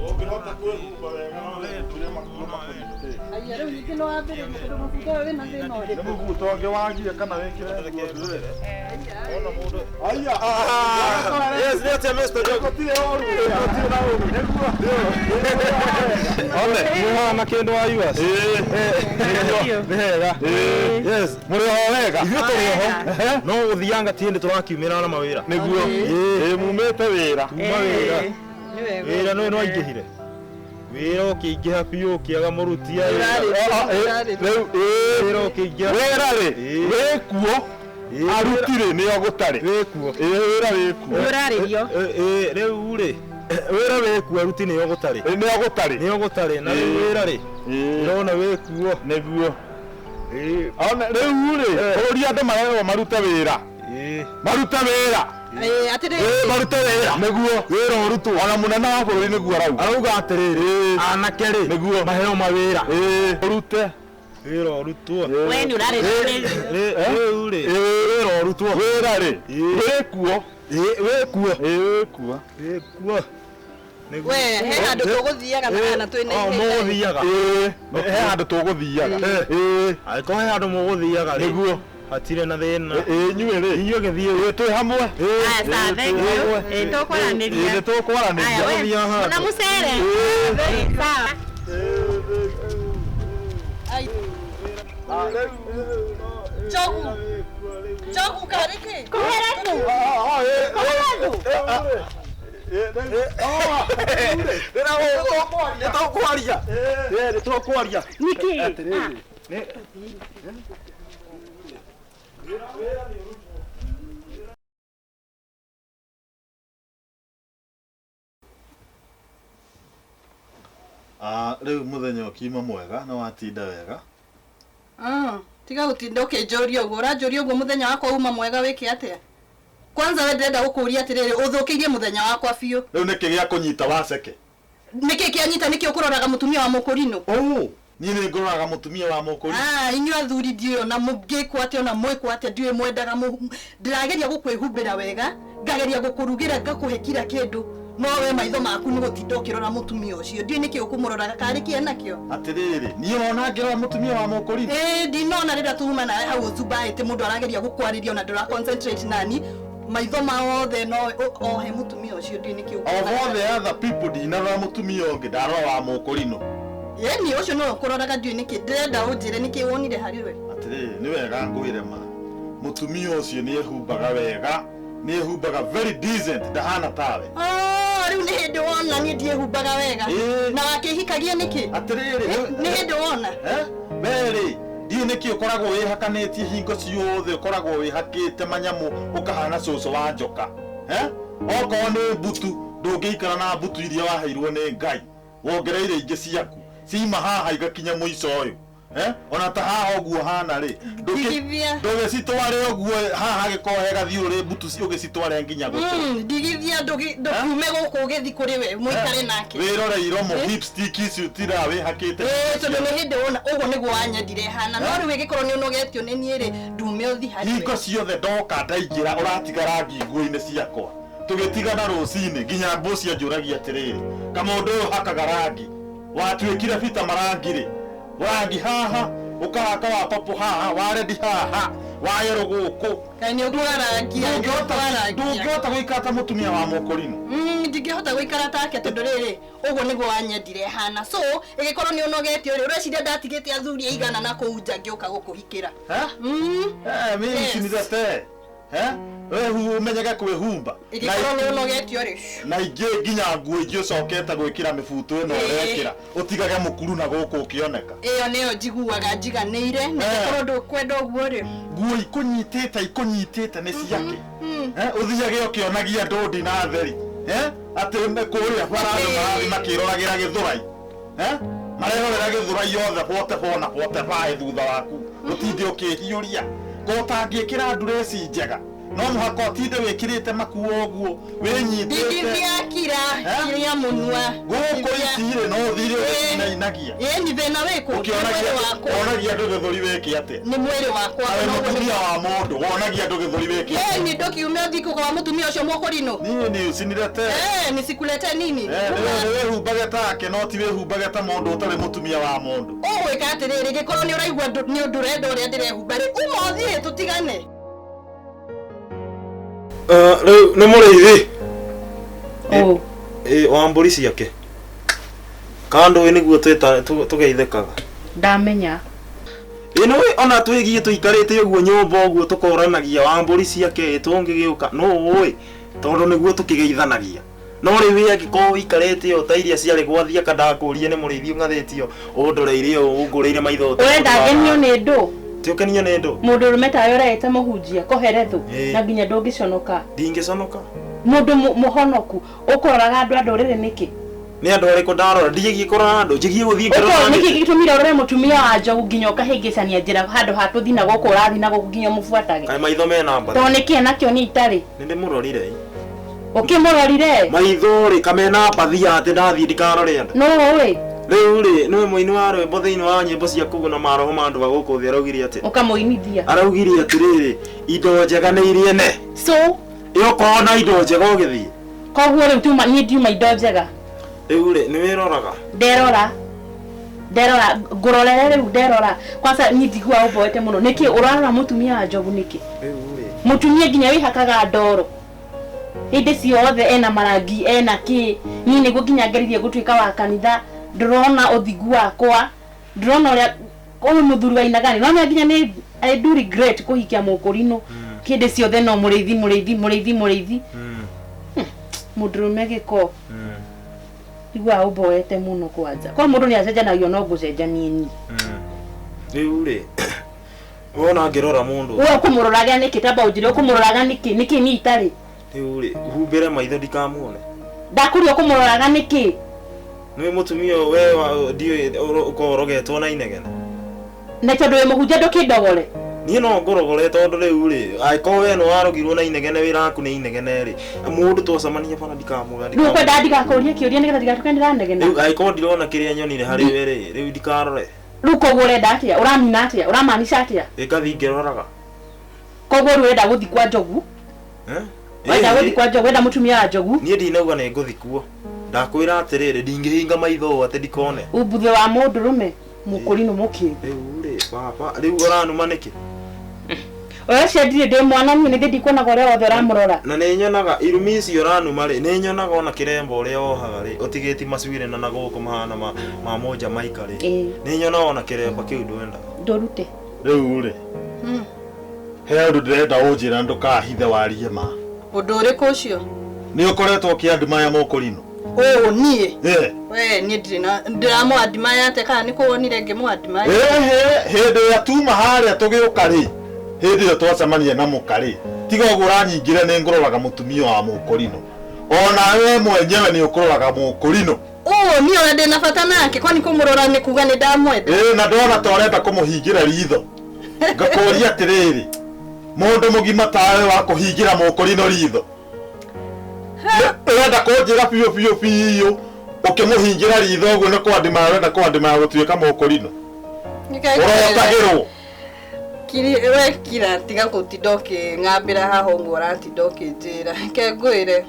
Ũngĩhota kwĩhumba wega no wĩtire makuo makũnyitĩte. Aya rĩu ningĩ nĩ wambĩrĩria tondũ mũbuto ũyũ wĩna thĩna Nĩ ũrĩkũ? mũbuto ũngĩ wagie kana wĩkĩre nguo nduĩre. Ona mũndũ. Aya. Yes, nĩ atĩa Mr. Njogu? Gũtirĩ ũru. Gũtirĩ na ũru. Nĩguo. One, mũhana kĩndũ wa US. Nĩ hega. Yes. Mũrĩ ho wega. Ithuĩ tũrĩ ho. No gũthianga ti hĩndĩ tũrakiumĩra na mawĩra. Nĩguo. Ĩĩ mumĩte wĩra. Kuma wĩra. Nĩ wega. Wĩra nĩ no aingĩhire. Wĩra ũkĩingĩha biũ ũkĩaga mũruti a wĩra. Ũrarĩ. Rĩu ĩĩ. Wĩra ũkĩingĩha. Wĩra rĩ Ĩĩ. wĩkuo. Ĩĩ. Aruti rĩ nĩo gũtarĩ. Wĩkuo. Ĩĩ wĩra wĩkuo. Ũrarĩrio. Ĩĩ rĩu rĩ wĩra wĩkuo aruti nĩo gũtarĩ. Ĩĩ nĩo gũtarĩ. Nĩo gũtarĩ na rĩu Ĩĩ. wĩra rĩ Ĩĩ. ndĩrona wĩkuo. Nĩguo. Ĩĩ. Ona rĩu rĩ bũrũri andũ marerwo marute wĩra. Ĩĩ. Marute wĩra. Ĩĩ atĩrĩrĩ. Ĩĩ marute wĩra. Nĩguo. Wĩra ũrutwo. Ona mũnene wa bũrũri nĩguo arauga. Arauga atĩrĩrĩ Ĩĩ. anake rĩ Nĩguo. maheo mawĩra. Ĩĩ. Ũrute. Wĩra ũrutwo. We nĩ ũrarĩrio nĩ Rĩu rĩ Ĩĩ. wĩra ũrutwo. Wĩra rĩ Ĩĩ. wĩkuo. Ĩĩ wĩkuo. Ĩĩ wĩkuo. Wĩkuo. Nĩguo. We he handũ tũgũthiaga na kana twĩna Oh, ihenya. mũgũthiaga. Ĩĩ. He handũ tũgũthiaga. Ĩĩ. Angĩkorwo he handũ mũgũthiaga rĩ Nĩguo. hatirĩ na thĩna. Ĩĩ inyuĩ rĩ. Inyuĩ gĩthiĩ. Ĩĩ twĩ hamwe. Aya, sawa, thank you. Ĩĩ, tũkwaranĩria. Ĩĩ nĩ tũkwaranĩria. Aya, we, Gũthiaga handũ. na mũcere. Ĩĩ, sawa. Ai. Njogu. Njogu karĩ kĩ? Kũherethu. Kũherethu. Nĩ tũkwaria. Ĩĩ nĩ tũkwaria. Nĩkĩ? Atĩrĩrĩ. Nĩ Ah, rĩu mũthenya ũkiuma mwega na watinda wega. Ah, tiga gũtinda ũkĩnjũria ũguo ũranjũria ũguo mũthenya wakwa uma mwega wĩke atĩa kwanza we ndĩrenda gũkũria atĩrĩrĩ ũthũkĩirie mũthenya wakwa biũ Rĩu nĩkĩ gĩa kũnyita waceke? nĩkĩ kĩanyita nĩkĩ ũkũroraga mũtumia wa mũkũrinũ Oh, niĩ nĩ ngũroraga mũtumia wa mũkũrinũ. Ah, inyuĩ athuri ndiũĩ ona mũngĩkwo atĩa ona mwĩkwo atĩa ndiũĩ mwendaga ndĩrageria gũkwĩhumbĩra wega ngageria gũkũrugĩra ngakũhe kira kĩndũ no we maitho maku nĩ gũtinda ũkĩrora mũtumia ũcio ndiũĩ nĩkĩ ũkũmũroraga karĩ kĩe nakĩo Atĩrĩrĩ, niĩ ona ngĩrora mũtumia wa mũkũrinũ. ĩĩ ndinona rĩrĩa tuma nawe hau ũcumbaĩte mũndũ arageria gũkwarĩria ona ndũra concentrate nani maitho maothe no ohe mũtumia ũcio ndiũĩ nĩkĩ Of all the other people ndinarora mũtumia ũngĩ ndarora wa mũkũrinũ. ĩni ũcio no ũkũroraga ndiũĩ nĩkĩ ndĩrenda ũnjĩre nĩkĩ wonire harĩ we Atĩrĩrĩ, nĩ wega ngwĩre ma. Mũtumia ũcio nĩ ehumbaga wega, nĩ ehumbaga very decent, ndahana tawe. Oh, rĩu nĩ hĩndĩ wona niĩ ndiĩhumbaga wega Ĩĩ. na wakĩhikagia nĩkĩ Atĩrĩrĩ, nĩ hĩndĩ wona Eh? We rĩ, ndiũĩ nĩkĩ ũkoragwo wĩhakanĩtie hingo ciothe ũkoragwo wĩhakĩte manyamũ ũkahana cũcũ wa njoka. Eh? Okorwo nĩ mbutu, ndũngĩikara na mbutu iria waheirwo nĩ Ngai. Wongereire ingĩ ciaku. Ciima haha igakinya mũico ũyũ. Eh? Ona ta haha ũguo hana rĩ. Ndigithia. Ndũgĩcitware ũguo haha hagĩkorwo he gathiũrũrĩ mbutu ũgĩcitware nginya gũtũ. Ndigithia ndũkume gũkũ ũgĩthi kũrĩ we mũikare nake Wĩrore iromo lipstick ici ũtira wĩhakĩte. Ĩĩ, tondũ nĩ hĩndĩ wona ũguo nĩguo wanyendire hana no rĩu ĩgĩkorwo nĩ ũnogetio nĩ niĩ rĩ ndume ũthi harĩ we hingo ciothe ndoka ndaingĩra ũratiga rangi nguo-inĩ ciakwa tũgĩtigana rũcinĩ nginya mbũci anjũragia atĩrĩrĩ kamũndũ ũyũ hakaga rangi watuĩkire bita marangi rĩ rangi haha ũkahaka wa papũ haha wa redi haha wa yerũ gũkũ Kaĩ nĩ ũkwarangia nĩ ũkwarangia ndũngĩhota gũikara ta mũtumia wa mũkũrinũ Ndingĩhota gũikara take tondũ rĩrĩ ũguo nĩguo wanyendire hana so ĩgĩkorwo nĩ ũnogetio rĩ ũreciria ndatigĩte athuri aigana na kũu nja ngĩũka gũkũhikĩra Eh, mimi Yes. usinitetee. Eh? Wewe umenyege kwĩhumba. Ĩgĩkorwo nĩ ũnogetio rĩ Na ingĩ nginya nguo ingĩ ũcokete gwĩkĩra mĩbuto ĩno Ĩĩ. ũrekĩra ũtigage mũkuru na gũkũ ũkĩoneka. ĩyo nĩyo njiguaga njiganĩire na Eh. ĩgĩkorwo ndũkwenda ũguo rĩ Nguo ikũnyitĩte ikũnyitĩte nĩ ciake. Eh, ũthiage ũkĩonagia andũ ndi na theri. Eh? Atĩ nĩ kũrĩa bara andũ Ĩĩ. marathiĩ makĩroragĩra gĩthũrai. Eh? Marerorera gĩthũrai yothe bote bona bote bae thutha waku. Ũtinde ũkĩhiũria. Ko ũtangĩkĩra ndureci njega. No mũhaka ũtinde wĩkĩrĩte makuo ũguo wĩnyitĩte. Ndingithia kira kiria mũnua. Gũkũ ici-rĩ no ũthire ũgĩcinainagia. Ĩĩ ni thĩna wĩkũ? Ũkĩonagia wonagia andũ gĩthũri wĩke atĩa? Nĩ mwĩrĩ wakwa. Nawe mũtumia wa mũndũ wonagia andũ gĩthũri wĩke atĩa? Ĩĩ ni ndũkiume ũthiĩ kwa mũtumia ũcio mũkũrinũ. Niĩ ni ũcinirete. Ĩĩ nisikuletee nini? Nĩ wĩhumbage take no ti wĩhumbage ta mũndũ ũtarĩ mũtumia wa mũndũ. Ũgwĩka atĩrĩrĩ gĩkorwo nĩ ũraigua nĩ ũndũ ũrenda ũrĩa ndĩrehumba rĩ uma ũthiĩ tũtigane. Rĩu nĩ mũrĩithi wa mbũri ciake kana ndũĩ nĩguo tũgeithĩkaga. Ndamenya. Ĩ nĩũĩ ona twĩgiĩ tũikarĩte ũguo nyũmba ũguo tũkoranagia wa mbũri ciake tũngĩgĩũka nũ ũĩ tondũ nĩguo tũkĩgeithanagia. No rĩu angĩkorwo ũikarĩte o ta iria ciarĩ gwa Thiaka ndakũrie nĩ mũrĩithi ũng'athĩtio ũndoreire ũũ ũngũrĩire maitho. Ũrenda ngenio nĩ ndũ? Ti ũkenio nĩ ndũ? Mũndũ ũrũme tawe ũreĩta mũhunjia koherethu na nginya ndũngĩconoka. Ndingĩconoka. Mũndũ mũhonoku ũkũroraga andũ a ndũrĩrĩ nĩkĩ? Nĩ andũ arĩkũ ndarora? Ndigĩgiĩ kũrora andũ, njĩgiĩ gũthiĩ ngĩrora. Nĩkĩ gĩtũmire ũrore mũtumia wa njogu nginya ũkahĩngĩcania njĩra handũ ha tũthiĩ na gũkũ ũrathiĩ na gũkũ nginya ũmũbuatage? Kaĩ maitho mena mbathi? Tondũ nĩkĩ enakĩo niĩ itarĩ? Nĩndĩmũrorire. Ũkĩmũrorire? Maitho rĩ kamena mbathi atĩ ndathiĩ ndikarore andũ. Nũ ũĩ? Rĩu rĩ nĩwe mũini wa rwĩmbo thĩinĩ wa nyĩmbo cia kũguna maroho ma andũ a gũkũ thĩ araugire atĩ ũkamũinithia. Araugire atĩrĩrĩ indo njega nĩ iria ne. So ĩ okorwo na indo njega ũgĩthiĩ. Koguo rĩu tiuma niĩ ndiuma indo njega. Rĩu rĩ nĩ wĩroraga? Nderora. Nderora ngũrorere rĩu nderora. Kwanza niĩ ndiguaga ũmboete mũno. Nĩkĩ ũrarora mũtumia wa njogu nĩkĩ? Rĩu rĩ mũtumia nginya wĩhakaga ndoro. Hĩndĩ ciothe ena marangi ena kĩ. Niĩ nĩguo nginya ngeririe gũtuĩka wa kanitha. Ndĩrona ũthingu wakwa. Ndĩrona ũrĩa ũyũ mũthuri wa inagani. Nona nginya nĩ I do regret kũhikia mũkũrinũ. Hĩndĩ ciothe no mũrĩithi mũrĩithi mũrĩithi mũrĩithi. Mũndũrũme gĩko. Iguaga ũmboete mũno kwanja. Kwa mũndũ nĩ acenjanagio no ngũcenjanie niĩ. Rĩu rĩ wona ngĩrora mũndũ. We ũkũmũroraga nĩkĩ? Tamba ũnjĩre ũkũmũroraga nĩkĩ? Nĩkĩ niĩ itarĩ? Rĩu rĩ humbĩre maitho ndikamuone. Ndakũria ũkũmũroraga nĩkĩ? Nĩ mũtumia we ndiũĩ ũkorwo ũrogetwo na inegene. Na tondũ wĩ mũhunjia ndũkĩndogore. Niĩ no ngũrogore tondũ rĩu rĩ angĩkorwo we nĩ warogirwo na inegene wĩra waku nĩ inegene rĩ mũndũ twacemania bara ndikamuga. Rĩu ũkwenda ndigakũrie kĩũria nĩgetha ndigatuĩke ndĩranegena. Rĩu angĩkorwo ndirona kĩrĩa nyonire harĩ we rĩ rĩu ndikarore. Rĩu koguo ũrenda atĩa? Ũramina atĩa? Ũramaanisha atĩa? Ĩngathiĩ ngĩroraga. Koguo rĩu ũrenda gũthiĩ kwa njogu? Wenda gũthiĩ kwa njogu, wenda mũtumia wa njogu? Niĩ ndinauga nĩ ngũthiĩ kuo. Ndakwĩra atĩrĩrĩ ndingĩhinga maitho ũũ atĩ ndikone. Ũmbuthe wa mũndũrũme mũkũrinũ mũkĩ. Rĩu rĩ baba rĩu ũranuma nĩkĩ? Ũreciria ndirĩ ndĩ mwana niĩ nĩthĩ ndikuonaga ũrĩa wothe ũramũrora. Na nĩ nyonaga irumi icio ũranuma rĩ nĩ nyonaga ona kĩremba ũrĩa wohaga rĩ ũtigĩti macuĩrĩ na gũkũ mahana ma mũnjamaika rĩ. Nĩ nyonaga ona kĩremba kĩu ndwendaga. Ndũrute. Rĩu rĩ he ũndũ ndĩrenda ũnjĩre na ndũkahithe warie ma. Ũndũ ũrĩkũ ũcio? Nĩ ũkoretwo ũkĩandumaya mũkũrinũ. Ũũ niĩ? We niĩ ndirĩ na ndĩramũandimaya atĩa kana nĩ kũ wonire ngĩmũandimaya? Ĩhĩ hĩndĩ ĩrĩa tuma harĩa tũgĩũka rĩ hĩndĩ ĩyo twacemania na mũka rĩ tiga ũguo ũranyingĩra nĩ ngũroraga mũtumia wa mũkũrinũ. Ona we mwenyewe nĩ ũkũroraga mũkũrinũ. Ũũ niĩ ona ndĩna bata nake kwani kũmũrora nĩ kuga nĩ ndamwenda. Ĩĩ na ndona ta ũrenda kũmũhingĩra ritho. Ngakũria atĩrĩrĩ mũndũ mũgima tawe wa kũhingĩra mũkũrinũ ritho. Ũrenda kũnjĩra biũ biũ biũ ũkĩmũhingĩra ritho ũguo nĩ kwandimaya ũrenda kwandimaya gũtuĩka mũkũrinũ. Ũrotagĩrwo. We kira tiga gũtinda ũkĩng'ambĩra haha ũguo ũratinda ũkĩnjĩra. Reke ngwĩre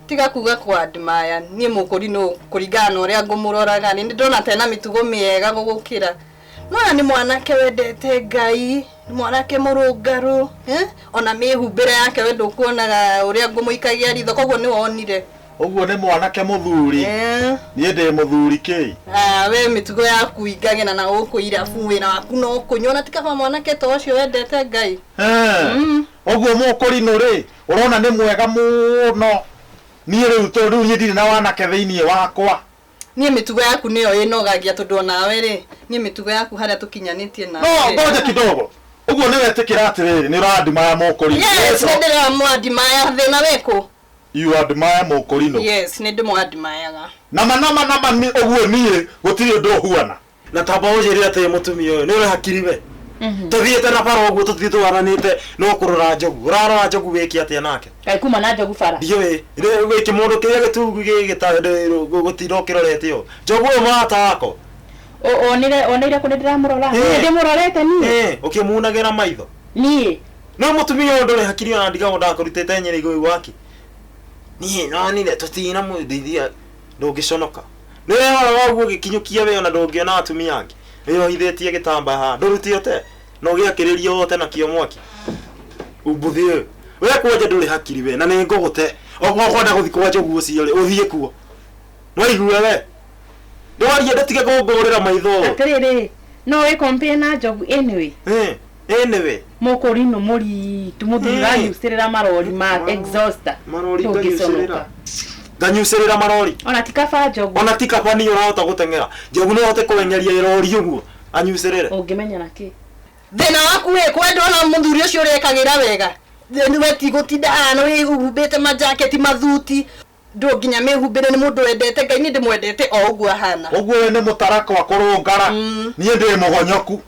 tiga kuga kwandimaya niĩ mũkũrinũ kũringana na ũrĩa ngũmũroraga nĩ ndĩrona ta ena mĩtugo mĩega gũgũkĩra. Nona nĩ mwanake wendete Ngai, nĩ mwanake mũrũngarũ, ona mĩhumbĩre yake we ndũkuonaga ũrĩa ngũmũikagia ritho koguo nĩ wonire. Ũguo nĩ mwanake mũthuri. Niĩ ndĩ mũthuri kĩ? We mĩtugo yaku ingagena na gũkũ irabu wĩra waku no kũnyua na ti kaba mwanake ta ũcio wendete Ngai. Ũguo mũkũrinũ rĩ ũrona nĩ mwega mũno. Niĩ rĩu tondũ niĩ ndirĩ na wanake thĩinĩ wakwa. Niĩ mĩtugo yaku nĩyo ĩnogagia tondũ onawe rĩ niĩ mĩtugo yaku harĩa tũkinyanĩtie nawe. No ngoja kidogo. Ũguo nĩ wetĩkĩra atĩrĩrĩ nĩ ũrandimaya mũkũrinũ. Yes, nĩ ndĩramwandimaya thĩna wĩkũ? You admire mũkũrinũ. Yes, nĩ ndĩmwandimayaga. Nama nama nama ni ũguo niĩ gũtirĩ ũndũ ũhuana. Na tamba ũnjĩre atĩ mũtumia ũyũ nĩ ũrĩ hakiri we. Tuthiĩte na bara ũguo tũthiĩ twaranĩte no kũrora njogu. Ũrarora njogu wĩke atĩa nake? Kaĩ kuma na njogu bara. Ndiũĩ. Wĩke mũndũ kĩrĩa gĩtungu gĩgũtinda ũkĩrorete ũũ. Njogu ũyũ mũrata wako. Onire oneire kũ nĩndĩramũrora. Niĩ ndĩmũrorete niĩ. Ũkĩmunagĩra maitho. Niĩ. No mũtumia ũyũ ndũrĩ hakiri ona ndigagwo ndakũrutĩte nyĩrĩ igũrũ gwake. Niĩ nonire tũtinamũndeithia ndũngĩconoka. Nĩwerora ũguo ũgĩkinyũkia we ona ndũngĩona atumia angĩ. Wĩyohithĩtie gĩtambaya haha ndũrute ũte na ũgĩakĩrĩrie wote nakĩo mwaki. Umbuthi ũyũ. We kwanja ndũrĩ hakiri we na nĩ ngũgũte. Okorwo ũkwenda gũthiĩ kwa njogu ũcio rĩ ũthiĩ kuo. Nĩwaigua we? Ndwaria ndũtige kũngũrĩra maitho. Atĩrĩrĩ, no wĩ compare na njogu anyway. Anyway. Mũkũrinũ mũritu mũthuri ũranyucĩrĩra marori ma exhauster. Marori nganyucĩrĩra. Nganyucĩrĩra marori. Ona ti kaba njogu. Ona ti kaba niĩ ũrahota gũteng'era. Njogu no ahote kũeng'eria irori ũguo anyucĩrĩre. Ũngĩmenya na kĩ? Thĩna waku wĩ kwenda ona mũthuri ũcio ũrekagĩra wega. We ti gũtinda haha na wĩhumbĩte majaketi mathuti. Ndũ nginya mĩhumbĩre nĩ mũndũ wendete Ngai nĩ ndĩmwendete o ũguo ahana. Ũguo we nĩ mũtarakwa kũrũngara. Niĩ ndĩ mũgonyoku.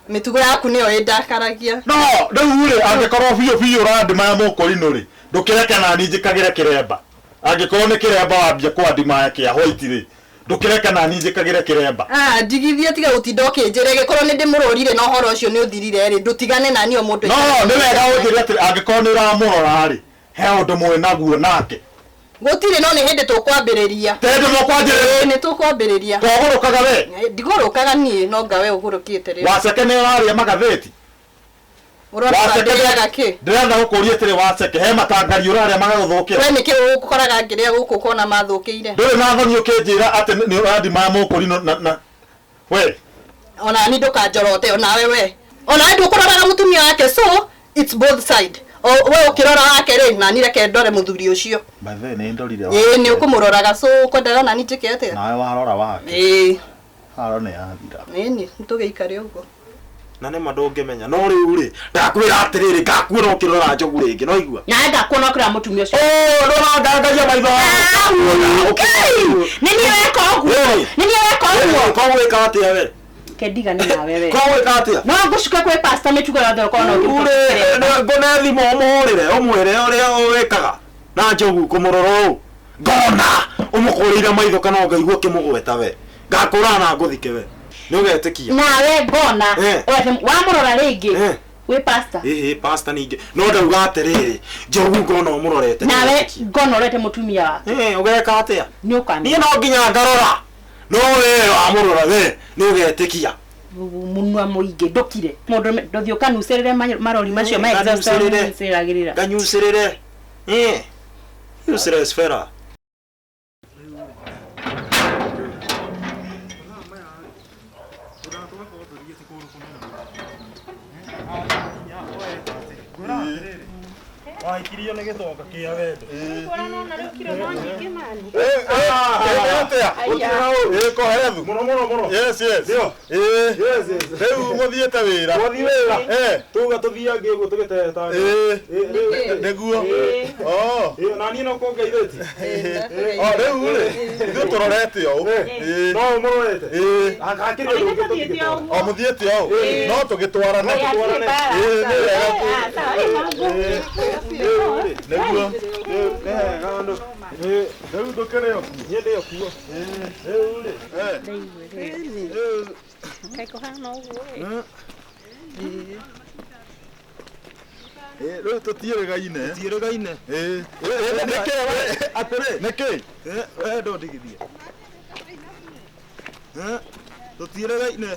Mĩtugo yaku nĩyo ĩndakaragia. No rĩu rĩ angĩkorwo biũ biũ ũrandimaya mũkũrinũ rĩ ndũkĩreke nani njĩkagĩre kĩremba. Angĩkorwo nĩ kĩremba wambia kwandimaya kĩa white rĩ ndũkĩreke nani njĩkagĩre kĩremba. Ndigithie tiga gũtinda ũkĩnjĩra gĩkorwo nĩ ndĩmũrorire na ũhoro ũcio nĩ ũthirire rĩ ndũtigane nani o mũndũ. No nĩ wega ũnjĩre atĩrĩ angĩkorwo nĩ ũramũrora rĩ he ũndũ mwĩ naguo nake. Gũtirĩ no nĩ hĩndĩ tũkwambĩrĩria. Te hĩndĩ mũkwanjĩrĩria? Nĩ tũkwambĩrĩria. Togũrũkaga we? Ndigũrũkaga niĩ no nga we ũgũrũkĩte rĩu. Waceke nĩ ũrarĩa magathĩti? Ũrona ndĩrĩaga kĩ? Ndĩrenda gũkũria atĩrĩ waceke he matangari ũrarĩa magagũthũkĩra. We nĩkĩ ũkoraga ngĩrĩa gũkũ ũkona mathũkĩire? Ndũrĩ na thoni ũkĩnjĩra atĩ nĩ ũrandimaya mũkũrinũ na we. Ona niĩ ndũkanjorote onawe we. Onawe ndũkũroraga mũtumia wake so it's both side. O we ũkĩrora wake rĩ na niĩ reke ndore mũthuri ũcio. By the way nĩ ndorire. Ĩĩ nĩ ũkũmũroraga so ũkwendaga na niĩ njĩke atĩa? Nawe warora wake. Ĩĩ. Haro nĩ yathira. Ĩĩ nĩtũgĩikare ũguo. Na nĩ ma ndũngĩmenya no rĩu rĩ ndakwĩra atĩrĩrĩ ngakuona ũkĩrora njogu rĩngĩ no igua. Na ngakuona ũkĩrora mũtumia ũcio. Ndũrangangaria maitho. Nĩ niĩ weka ũguo. Nĩ niĩ weka ũguo. Ko gwĩka atĩa we? Kendigane nawe we. Ko gwĩka atĩa? No ngũcuke kwĩ pastor mĩtugo yothe ũkorwo na ũkĩruta. Ngũne thimũ ũmũhũrĩre ũmwĩre ũrĩa wĩkaga na njogu kũmũrora ũũ. Ngona ũmũkũrĩire maitho kana ũngaigua ũkĩmũgweta we. Ngakũra na ngũthike we. Nĩ ũgetĩkia. Nawe ngona wamũrora rĩngĩ wĩ pastor. Ĩhĩ pastor ningĩ no ndauga atĩrĩrĩ njogu ngona ũmũrorete. Nawe ngona ũrorete mũtumia wake. Ũgeka atĩa? Nĩ ũkamenya. Niĩ no nginya ngarora. No we wamũrora we nĩ ũgetĩkia. Mũnua mũingĩ ndũkire. Mũndũ ndũthiĩ ũkanucĩrĩre marori macio ma exhaust ũnucĩragĩrĩra. Nganyucĩrĩre. Useless fella. Waikirio nĩ gĩtonga kĩa wendo. Koherethu. Mũno mũno mũno. Yes yes. Yes yes. Rĩu mũthiĩte wĩra. Twathiĩ wĩra. Tuga tũthiange ũguo tũgĩteta. Nĩguo. Na niĩ no kũngeithĩtie. Rĩu rĩ ithuĩ tũrorete ũũ. No ũmũrorete. Hakĩrĩ ũndũ ũngĩ tũngĩtwara. O mũthiĩte ũũ. No tũgĩtwarane. Nĩ wega. Nĩguo. Rĩu ndũkĩrĩ o kuo. Niĩ ndĩ o kuo. Rĩu rĩ. Kaĩ kũhana ũguo ĩ. Rĩu tũtiĩrĩgaine. Tũtiĩrĩgaine. Nĩkĩ atĩrĩ. Nĩkĩ? We ndũndigithie. Tũtiĩrĩgaine.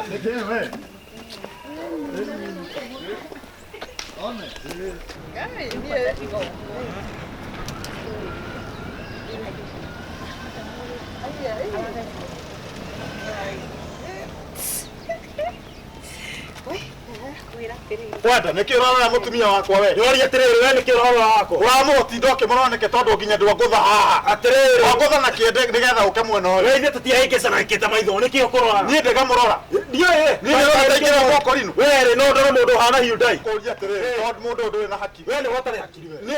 Nĩkĩ we? Wenda nĩkĩ ũrarora mũtumia wakwa we? Ndĩroria atĩrĩrĩ we nĩkĩ ũrarora wakwa? Ũramũtinda ũkĩmũrora nĩkĩ tondũ nginya ndwangũtha haha. Atĩrĩrĩ. Wangũtha na kĩende nĩgetha ũke mwena ũyũ. We ithuĩ tũtiahĩngĩcana maitho nĩkĩ ũkũrora? Niĩ ndĩgamũrora. Ndiũĩ. Niĩ ndĩrona ta ingĩra mũkorino. We rĩ no ndore mũndũ ũhana Hyundai. Kũria atĩrĩrĩ, tondũ mũndũ ũyũ ndũrĩ na hakiri. We nĩ ũtarĩ hakiri we. Nĩ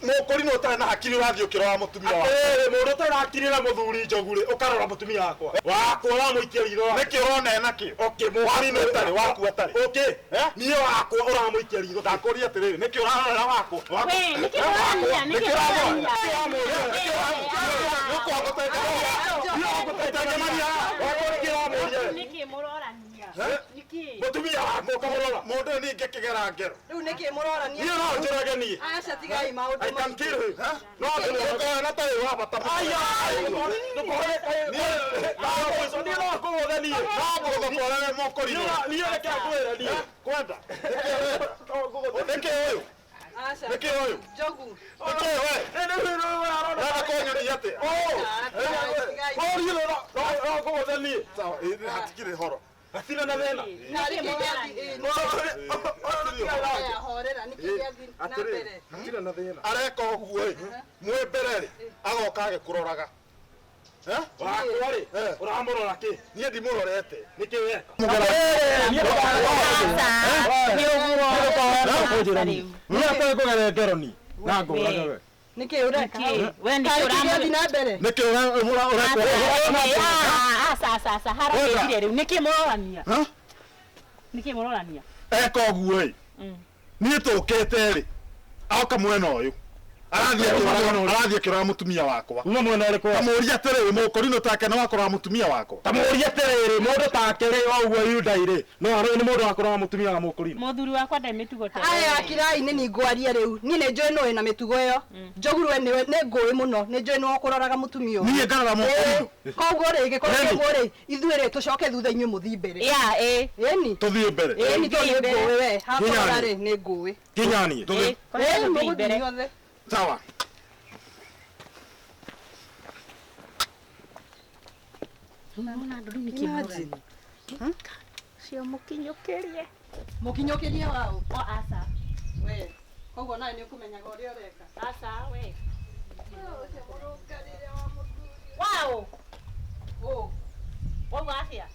mũkorino ũtarĩ na hakiri ũrathiĩ ũkĩrora mũtumia waku. Atĩrĩrĩ mũndũ ũtarĩ na hakiri na mũthuri njogu rĩ ũkarora mũtumia wakwa. Wakwa ũramũikia ritho. Nĩkĩ ũrona ena kĩ? Okay, Mũkorino ũtarĩ waku atarĩ. Okay. Eh? Niĩ wakwa ũramũikia ritho. Ndakũria atĩrĩrĩ, nĩkĩ ũrarora wakwa? Wakwa. We, nĩkĩ mũrorania? Nĩkĩ mũrorania? Nĩkĩ mũrorania? Nĩkĩ? Mũtumia wakwa ũkamũrora. Mũndũ ũyũ ningĩ kĩgera ngero. Rĩu nĩkĩ mũrorania? Niĩ no njũrage niĩ. Aca tigai maũndũ I can kill him. No Ndũkona ta wĩ wa bata mũno. Aya, ndũkone niĩ no ngũgũthe niĩ. No ngũgũthokorere mũkorino. Niĩ reke ngwĩre niĩ. Kwenda. Nĩkĩ ũyũ? Aca. Nĩkĩ ũyũ? Njogu. Nĩkĩ we? Ũrenda kũnyonia atĩa? Tigai. No ngũgũthe niĩ. Sawa, ĩ, hatikĩrĩ horo. Hatirĩ na thĩna. Narĩ kĩ gĩathi- ĩ, Aya, horera, nĩkĩ gĩathi na mbere? Hatirĩ na thĩna. Areka ũguo ĩ, mwĩ mbere rĩ, agoka agĩkũroraga. Eh? Wakwa rĩ, Eh. ũramũrora kĩ? Niĩ ndimũrorete. Nĩkĩ weka? Aca, nĩ ũguo. Aca rĩu. Niĩ atarĩ kũgerera ngero niĩ. Na ngũrage we. Nĩkĩ ũreka? Nĩkĩ? We nĩkĩ Karĩ kĩ gĩathi ũramũrora? na mbere? Nĩkĩ ũreka? Aca, aca, aca, haragĩrire rĩu. Nĩkĩ mũrorania? Ha? Nĩkĩ mũrorania? Eka ũguo ĩ, niĩ tũkĩte rĩ, aoka mwena ũyũ. Arathiĩ akĩroraga mũtumia wakwa. Uma mwena ũrĩkũ? Kamũria atĩrĩrĩ, mũkorino take nĩ wakũrora mũtumia wakwa. Ta mũũrie atĩrĩrĩ, mũndũ take rĩ, wa ũguo Hyundai rĩ, no arĩ nĩ mũndũ wa kũrora mũtumia wa mũkũrinũ. Mũthuri wakwa ndarĩ mĩtugo ta ĩyo. Aya kirai nĩ ningwarie rĩu. Niĩ nĩ njũĩ nũ wĩna mĩtugo ĩyo. Njogu we nĩwe nĩ ngũĩ mũno. Nĩ njũĩ nĩwe ũkũroraga mũtumia ũyũ. Niĩ ngarora mũkorino. Koguo rĩ gĩkorwo Nini? ũguo rĩ ithuĩ rĩ tũcoke thutha inyuĩ mũthiĩ mbere. Ya, ĩ. Ĩni. Tũthiĩ mbere. Ĩni tondũ nĩ mbere. ngũĩ we. Hakũrora Nginya rĩ nĩ ngũĩ. Nginya niĩ. Ĩ, korwo Ĩni tũthiĩ mũgũthiĩ mbere. inyuothe. Sawa. Nĩwona andũ rĩu nĩkĩ Imagine. mũrorania? Ũcio mũkinyũkĩrie. Mũkinyũkĩrie waũ. O, aca. We. Koguo nawe nĩ ũkũmenyaga ũrĩa ũreka. Aca, we. Ũcio mũrũngarĩre wa mũthuri. Waũ. Ũ. Wauga atĩa?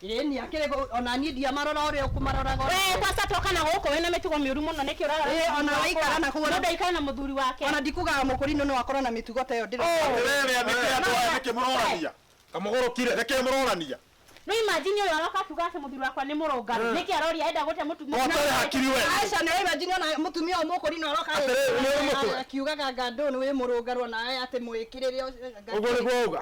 Ĩni akĩrĩ ona niĩ ndiamarora ũrĩa ũkũmaroraga. We kwanza toka na gũkũ wĩna mĩtugo mĩũru mũno nĩkĩ ũrarora? Ĩ, ona waikara na kũu, ona- Mũndũ aikare na mũthuri wake. Ona ndikugaga mũkũrinũ no akorwo na mĩtugo ta ĩyo ndĩrona. Atĩrĩrĩ, nĩkĩ andũ aya nĩkĩ mũrorania? Kamũgũrũkire. Nĩkĩ mũrorania? No imagine ũyũ aroka akiuga atĩ mũthuri wakwa nĩ mũrũngaru. Nĩkĩ aroria enda gũte mũtumia? Ũtarĩ hakiri we. Aca nĩ imagine ona mũtumia ũyũ mũkũrinũ aroka Atĩrĩrĩ, nĩ ũrĩ mũtwe. akiugaga anga ndũ nĩ wĩ mũrũngaru ona we atĩ mwĩkĩrĩre Ũguo nĩguo wauga.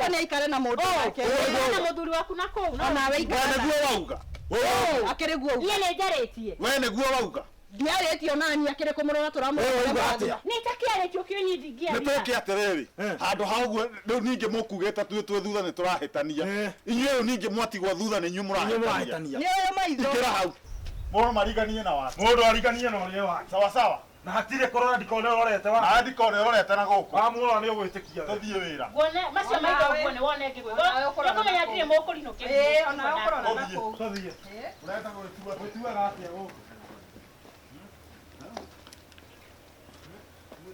nĩ aikare na mũndũ wake. Ũikare na mũthuri waku na kũu. No Ona we We ikara nĩguo wauga. We wauga. akĩrĩ guo Niĩ nĩ njarĩtie. We nĩguo wauga. ndiarĩtie ona niĩ akĩrĩ kũmũrora We wauga tũramũrora atĩa? Nĩ itakĩarĩtio kĩo niĩ Nĩ ndingĩaria. tũke atĩrĩrĩ, handũ ha ũguo rĩu ningĩ mũkugĩte tuĩ twĩ thutha nĩ tũrahĩtania. Eh. Inyuĩ rĩu ningĩ mwatigwo thutha nĩ inyuĩ Inyuĩ mũrahĩtania. mũrahĩtania. nĩ ũyũ maitho Ingĩra hau. Mũndũ mariganie na wake. Mũndũ ariganie na ũrĩa wake. Sawa sawa. Na hatirĩ kũrora ndikone ũrorete wa. Na ndikone ũrorete na gũkũ. Wamũrora nĩ ũgwĩtĩkia. Tũthiĩ wĩra. Nguone macio maitho ũguo nĩ wone ngĩgwĩ. Onawe ũkũrora Nĩũkũmenya na kũu. ndirĩ mũkũrinũ kĩu. Ĩ, onawe ũkũrora na Tũthiĩ. kũu. Tũthiĩ. Ũrenda gwĩtua Gwĩtuaga atĩa gũkũ?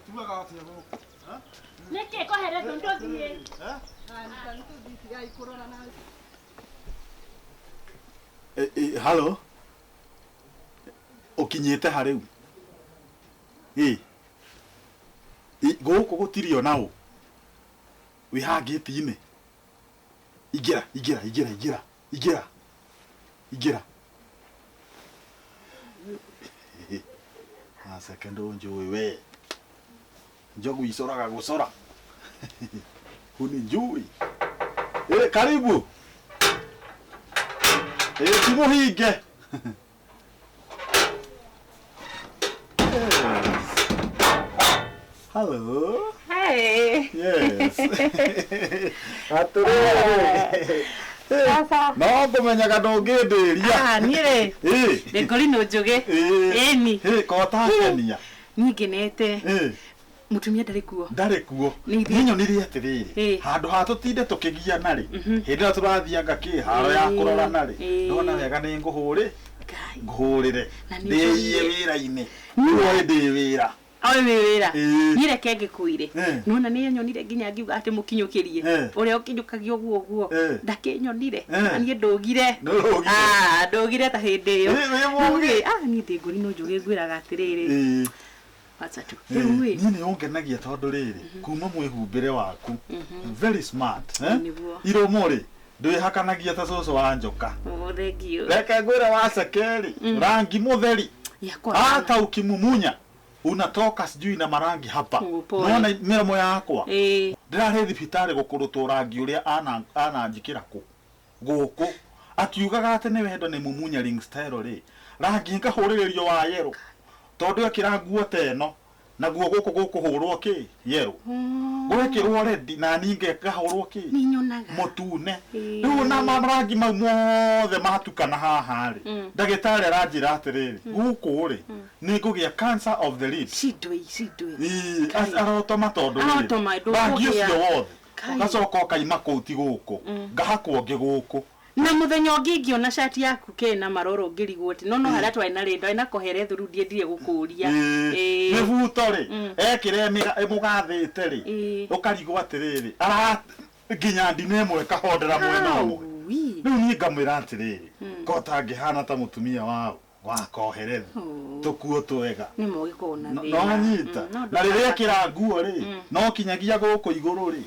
Gwĩtuaga atĩa gũkũ? Nĩkĩ koheretwo ndũthiĩ? Tigai kũrora na Halo. Ũkinyĩte ha rĩu? Ĩ. Ĩ, gũkũ gũtirĩ ona ũ. Wĩ haha ngĩti-inĩ. Ingĩra, ingĩra, ingĩra, ingĩra, ingĩra. Ingĩra. Aceke ndũnjũĩ we. Njogu icoraga gũcora. Hunijui. Ĩ, karibu. Ĩ, ti mũhinge. Yes. Hello. Hey. Yes. Atĩrĩrĩ. Sasa. No ngũmenyaga ndũngĩndĩria. Ah, niĩ rĩ Ĩ. ndĩ ngũrinũ njũgĩ. Ĩ. Ĩni. Ĩ, ko ũtangenia. Niĩ ngenete. Ĩ. Mũtumia ndarĩ kuo. Ndarĩ kuo. Nĩ ithuĩ. Niĩ nyonire atĩrĩrĩ, Ĩ. handũ ha tũtinde tũkĩgiana rĩ, hĩndĩ ĩrĩa tũrathianga kĩharo ya Ĩ. kũrorana rĩ, Ĩ. ndona wega nĩ ngũhũrĩ Ngai. ngũhũrĩre Na nĩ ndĩiye ũnjũrie. wĩra-inĩ. Nĩũĩ ndĩ wĩra. Oĩ wĩ wĩra. Ĩĩ. Niĩ reke ngĩkwĩre. Eh. Nona nĩ nyonire nginya ngiuga atĩ mũkinyũkĩrie. Eh. Ũrĩa ũkinyũkagia ũguo ũguo. Eh. Ndakĩnyonire. Eh. Na niĩ ndũgire. Nĩũrũgire. Ah, ndũgire ta hĩndĩ ĩyo. Ĩ, wĩ mũũgĩ. Rĩu rĩ, ah, niĩ ndĩ ngũri no njũgĩ ngwĩraga atĩrĩrĩ. Ĩĩ. Wacha tu. Ĩĩ, Rĩu ĩ. niĩ nĩ ũngenagia tondũ rĩrĩ kuma mwĩhumbĩre waku very smart eh? Nĩguo. iromo rĩ ndwĩhakanagia ta cũcũ wa njoka Oh, thank you. reke ngwĩre waceke-rĩ rangi mũtheri Yakwa. hata ukimumunya unatoka sijui na marangi hapa Oh, pole. nona mĩromo yakwa Ĩĩ. ndĩrarĩ thibitarĩ gũkũrũtwo rangi ũrĩa ananjĩkĩra kũ gũkũ akiugaga atĩ nĩ wendo nĩ mumunya ring style rĩ rangi ngahũrĩrĩrio wa yerũ tondũ ekĩra nguo ta ĩno naguo gũkũ gũkũhũrwo kĩ yerũ gwekĩrwo redi na ninge ngahũrwo kĩ Nĩ nyonaga. mũtune Ĩĩ. rĩu na marangi mau mothe matukana haha rĩ ndagĩtarĩ aranjĩra atĩrĩrĩ gũkũ rĩ nĩ ngũgĩa cancer of the lips Cindwe, cindwe. Ĩĩ, arotoma tondũ rĩrĩ, Arotoma, ndũkũgĩa. rangi ũcio wothe Kai. ũgacoka ũkaima kũu ti gũkũ ngahakwo ngĩ gũkũ Na muthenya ũngĩ ingĩona cati yaku kena maroro ngĩrigwo atĩ no no harĩa twarĩ na rĩ ndarĩ na kohere thuru ndiendire gũkũria. Ĩĩ, Ĩĩ. mĩbuto rĩ ekĩra ĩmũgathĩte rĩ Ĩĩ. ũkarigwo atĩrĩrĩ ara nginya ndine ĩmwe ĩkahondera mwena ũmwe Aui. rĩu niĩ ngamwĩra atĩrĩrĩ ko tangĩhana ta mũtumia wao wa koherethi Oh. tũkuo twega Nĩ ma ũgĩkorwo na thĩna. no nyita Mm, no na rĩrĩa ndũkamba- ekĩra nguo rĩ no kinyagia gũkũ igũrũ rĩ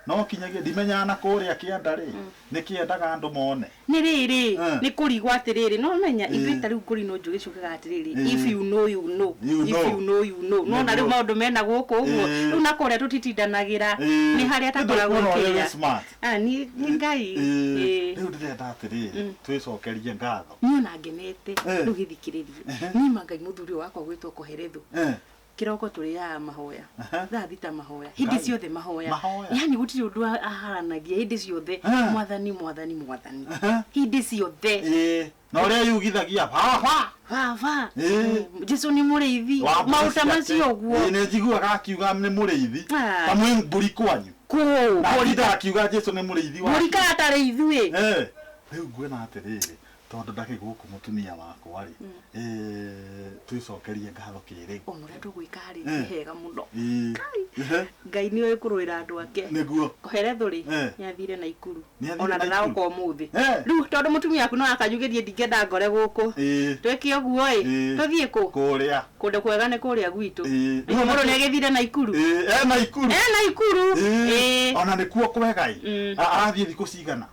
no kinyagia ndimenyaga na kũrĩa kĩanda rĩ nĩ kĩendaga andũ mone nĩ rĩrĩ Eh. nĩ kũrigwo atĩrĩrĩ no menya ithuĩ Ĩĩ. ta rĩu ngũri no njũgĩ ciugaga atĩrĩrĩ Ĩĩ. if you know you know You if know. you know you know nona rĩu Nĩguo. maũndũ mena gũkũ ũguo Ĩĩ. rĩu na kũrĩa tũtitindanagĩra Ĩĩ. nĩ harĩa Nĩ takoragwo ndũkuona ũrĩa kĩrĩa wĩ smart. Ah, nĩ nĩ Ngai Ĩĩ. Ĩĩ. rĩu ndĩrenda atĩrĩrĩ twĩcokerie ngatho niĩ ona ngenete Eh. rĩu gĩthikĩrĩrie niĩ ma Ngai mũthuri ũyũ wakwa gwĩtwo koherethu Eh, kĩroko tũrĩaga mahoya Aha. thaa thita mahoya hĩndĩ Ngai. ciothe mahoya Mahoya. yani gũtirĩ ũndũ aharanagia hĩndĩ ciothe Eh. mwathani mwathani mwathani Aha. hĩndĩ ciothe ĩĩ na ũrĩa yugithagia baba baba Ĩĩ. jesu nĩ mũrĩithi Wa mbũri maũta ciake. macio ũguo Ĩĩ, nĩ njiguaga akiuga nĩ mũrĩithi Ah. ta mwĩ mbũri kwanyu kũũ na atindaga akiuga jesu nĩ mũrĩithi wake. mũrikaga tarĩ ithuĩ Eh, rĩu nguona atĩrĩrĩ tondũ ndarĩ gũkũ mũtumia wakwa rĩ eh, twĩcokerie ngatho kĩrĩu ona ũrĩa tũgwĩka rĩ Eh. nĩ hega mũno Ĩĩ. Ehe, ngai nĩoĩ kũrũĩra andũ ake nĩguo koherethu rĩ Eh. nĩ athire Naikuru Nĩathire ona Naikuru? ndaraũka ũmũthĩ Eh. rĩu tondũ mũtumia waku no akanjugĩrie ndingĩenda ngore gũkũ Ĩĩ, twĩke ũguo ĩ Ĩĩ. tũthiĩ kũ kũrĩa kũndũ kwega nĩ kũrĩa gwitũ Ĩĩ. Rĩu mũndũ nĩ agĩthire Naikuru Ĩĩ, e Naikuru e Naikuru Ĩĩ, ĩĩ ona nĩkuo kwega ĩ Mm. Arathiĩ thikũ cigana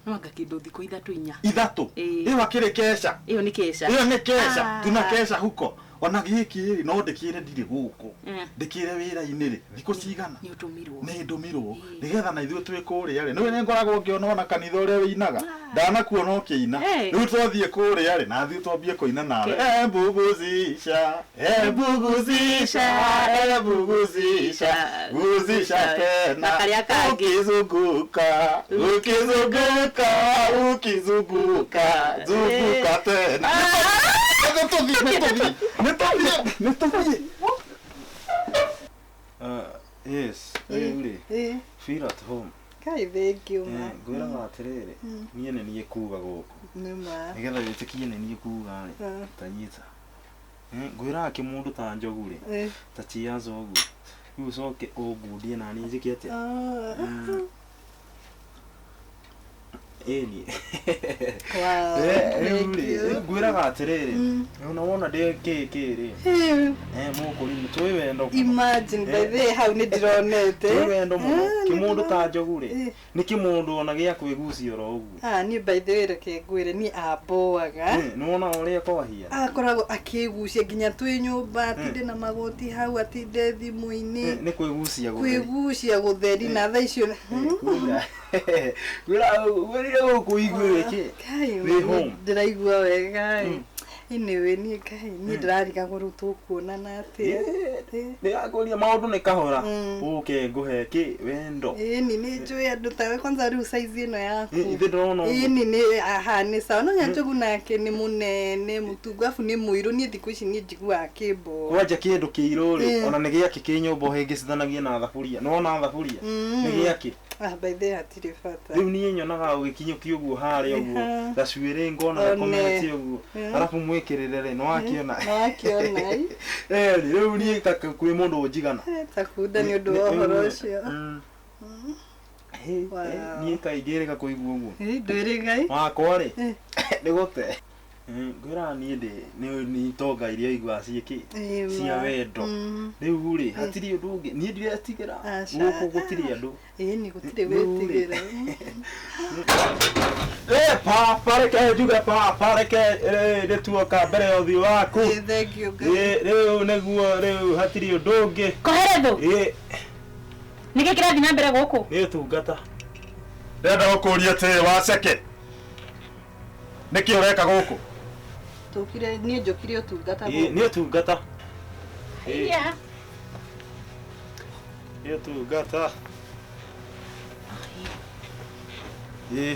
no anga kĩndũ thikũ ithatũ inya ithatũ Ĩĩ. ĩyo akĩrĩ keca ĩyo nĩ keca ĩyo nĩ keca Ah. tuna keca huko ona gĩkĩ rĩ no ndĩkĩre ndirĩ gũkũ Eh. ndĩkĩre wĩra-inĩ rĩ thikũ cigana nĩ ũtũmirwo nĩ ndũmirwo nĩgetha na ithuĩ twĩ kũrĩa rĩ nĩwe nĩ ngoragwo ngĩona ona kanitha ũrĩa wĩinaga ndanakuona ũkĩina Eh. rĩu twathiĩ kũrĩa rĩ na ithuĩ twambie kũina nawe Okay. embuguzisha embuguzisha embuguzisha guzisha tena Na karĩa kangĩ. ukizunguka ukizunguka ukizunguka zunguka tena nĩ tũthiĩ nĩ tũthiĩ nĩ tũthiĩ nĩ tũthiĩ Yes, rĩu rĩ Ĩĩ. feel at home. Kai thank you ma. Eh, ngwĩraga atĩrĩrĩ niĩ nĩ niĩ kuga gũkũ Nĩ ma. nĩgetha wĩtĩkie nĩ niĩ kuga rĩ Ah. ta nyita Eh, ngwĩraga kĩmũndũ ta njogu rĩ Ĩĩ. ta chiaza ũguo rĩu ũcoke ũngundie na niĩ njĩke atĩa Ah. ĩni Wow. rĩu Thank rĩ you. rĩu ngwĩraga atĩrĩrĩ ona wona ndĩ kĩ kĩ rĩ Ĩĩ. mũkũrimũ twĩ wendo mũno. Imagine by the way hau nĩ ndĩronete. twĩ wendo mũno Ah, nĩ kĩmũndũ ta ndĩrona. njogu rĩ Ĩĩ. nĩ kĩmũndũ ona gĩa kwĩgucia oro ũguo Ah, niĩ by the way reke ngwĩre niĩ amboaga. nĩ wona ũrĩa kwahia Akoragwo akĩgucia nginya twĩ nyũmba atinde na magoti hau atinde thimũ-inĩ nĩ kwĩgucia gũtheri kwĩgucia gũtheri na thaa icio ngwĩra ngwĩrire gũkũ igue kĩ Kai, Wĩ home. ndĩraigua wega ĩ. Anyway, niĩ Ngai niĩ ndĩrarigagwo rĩu tũkuonana atĩa. nĩ akũria maũndũ nĩ kahora Mm. ũke ngũhe kĩ wendo Ĩni nĩ njũĩ andũ tawe kwanza rĩu size ĩno yaku. Ithe ndĩrona ũguo. Ĩni nĩ aha nĩ sawa no Nyanjogu nake nĩ mũnene mũtungu abu nĩ mũirũ niĩ thikũ ici niĩ njiguaga kĩmbo. kwanja kĩndũ kĩirũ rĩ Mm. ona nĩ gĩakĩ kĩ nyũmba ũhĩngĩcithanagie na thaburia nĩ wona thaburia Mm. nĩ gĩakĩ Ah, by the way hatirĩ bata. rĩu niĩ nyonaga ũgĩkinyũkia ũguo harĩa ũguo Aha. gacuĩrĩ ngona One. gakomete ũguo Mm. arabu mwĩkĩrĩre rĩ nĩwakĩona Nĩwakĩona, ĩ. Eh, rĩu niĩ ta kwĩ mũndũ ũnjigana. Takunda nĩ ũndũ wa ũhoro ũcio. Hey, Wow. niĩ kaingĩ rĩga kũigua ũguo. Ndwĩrĩ Ngai. Wakwa rĩ, Eh. nĩ gũte. Ngwĩraga niĩ ndĩ nĩ itonga iria iguaga ciĩkĩ cia wendo. Rĩu rĩ, hatirĩ ũndũ ũngĩ. Niĩ ndiretigĩra. Aca. Gũkũ gũtirĩ andũ. Ĩĩ nĩ gũtirĩ Rĩu rĩ. gwĩtigĩra. Eh, papa reke njuge papa reke nĩtuoka mbere ya ũthiũ waku. Ĩĩ thank you Ngai. Rĩu nĩguo rĩu hatirĩ ũndũ ũngĩ. Koherethu, nĩkĩ kĩrathiĩ na mbere gũkũ? Nĩ ũtungata. Ndĩrenda gũkũria atĩrĩ waceke nĩkĩ ũreka gũkũ? Tũkire niĩ njũkire ũtungata Ĩ, gũkũ. nĩ ũtungata. Ĩ, Yeah. nĩ ũtungata. Ĩ,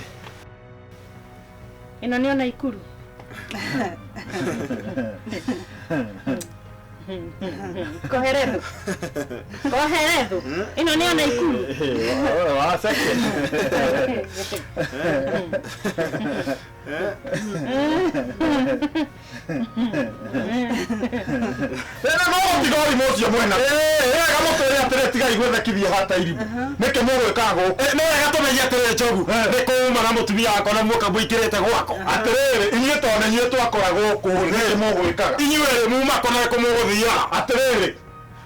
Ĩno nĩ ona ikuru. Koherethu. Koherethu. Ĩno nĩ ona ikuru. Waceke. Ĩna no tiga ũrimũ ũcio mwena. Wega mũtwĩre atĩrĩ tigai gwĩthekithia hata irimũ. Nĩkĩ mũgwĩkaga gũkũ? Nĩ wega tũmenye atĩrĩ njogu nĩ kũuma na mũtumia wakwa na muoka mũingĩrĩte gwakwa. Atĩrĩrĩ, inyuĩ to nĩ inyuĩ twakora gũkũ nĩkĩ mũgwĩkaga? Inyuĩ rĩ muma kũ na kũ mũgũthiaga? Atĩrĩrĩ,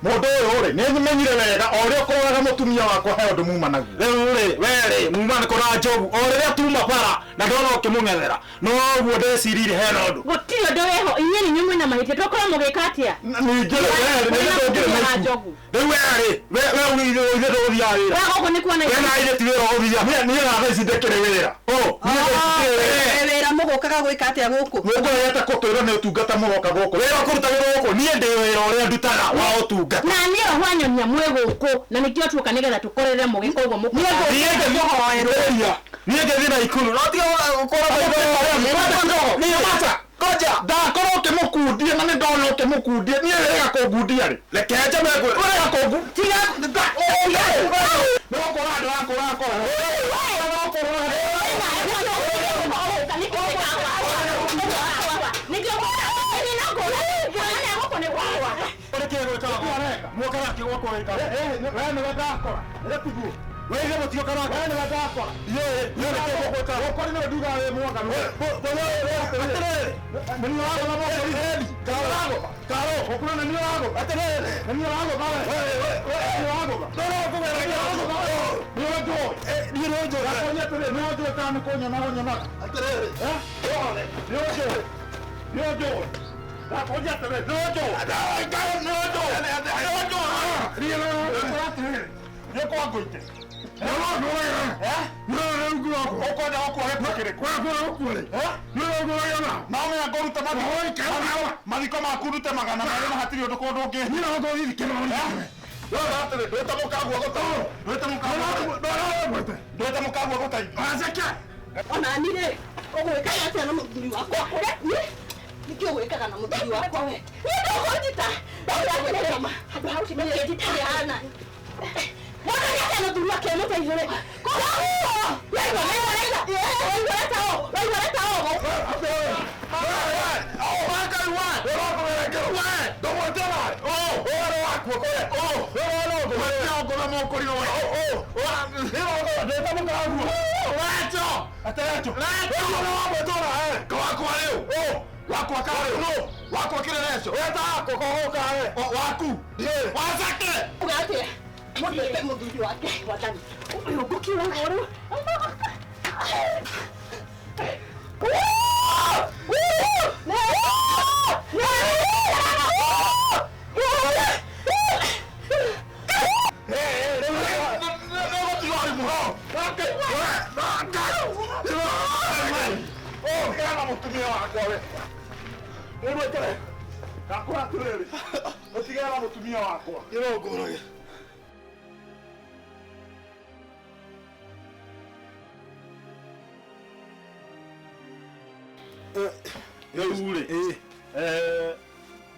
mũndũ ũyũ rĩ, nĩ menyire wega o ũrĩa ũkũroraga mũtumia wakwa he ũndũ muma naguo. Rĩu rĩ we rĩ muma nĩ kũra njogu o rĩrĩa tuma bara na ndona ũkĩmũng'ethera noguo ndeciririe hena ũndũ. Gũtirĩ ũndũ wĩho, inyuĩ nĩ inyuĩ mwĩna mahĩtia, twakorwo mũgĩka atĩa? Ningĩ rĩ, we rĩ, nĩ ndũngĩrĩ Mwĩna na ikuũ. njogu. Rĩu we rĩ we we ithuĩ ndũgũthiaga wĩra. We gũkũ nĩ kuona We na ithuĩ ti wĩra ũgũthiaga. Niĩ na thaa ici ndĩkĩrĩ wĩra. Niĩ ndĩkĩrĩ wĩra. Wĩ wĩra mũgũkaga gwĩka atĩa gũkũ? Mũkũregete kũtwĩra nĩ ũtungata mũroka gũkũ. Wĩra ũkũrutagĩrwo gũkũ niĩ ndĩ wĩra ũrĩa ndutaga wa ũtungata. Na niĩ roho anyonia mwĩ gũkũ na nĩkĩo tuoka nĩgetha tũkorere mũgĩka ũguo mũkũga. Niĩ ngĩthiĩ niĩ ngĩthiĩ na ikuru no tiga gũkorwo Koja, ndakorwo ũkĩmũkundia na nĩ ndona ũkĩmũkundia niĩ wĩrĩga kũngundia rĩ. Reke njame ngwĩre. Wĩrĩga kũngu tiga nĩ gũkũra ndĩrakũra kora. Mathiko maku ndute magana merĩ na hatirĩ ũndũ kũndũ ũngĩ. Ndwĩte mũkagua gũteithia. Ona niĩ rĩ ũgwĩkaga atĩa na mũthuri wakwa? Niĩ nĩkĩ ũgwĩkaga na mũthuri wakwa we? Niĩ ndũkũnjita. Ndũkũnjita. Handũ ha gũtinda ũkĩnjita. Mwana nĩ atĩa mũthuri wake mũteithũre? Waigua, waigua, waigua. Waigua reta ũũ, waigua reta ũũ. Uga atĩa? Mũndũ mũthuri wake wathani. Ũyũ ngũkiuga ũguo rĩu. Ũtigana na mũtumia wakwa. Rĩu rĩ,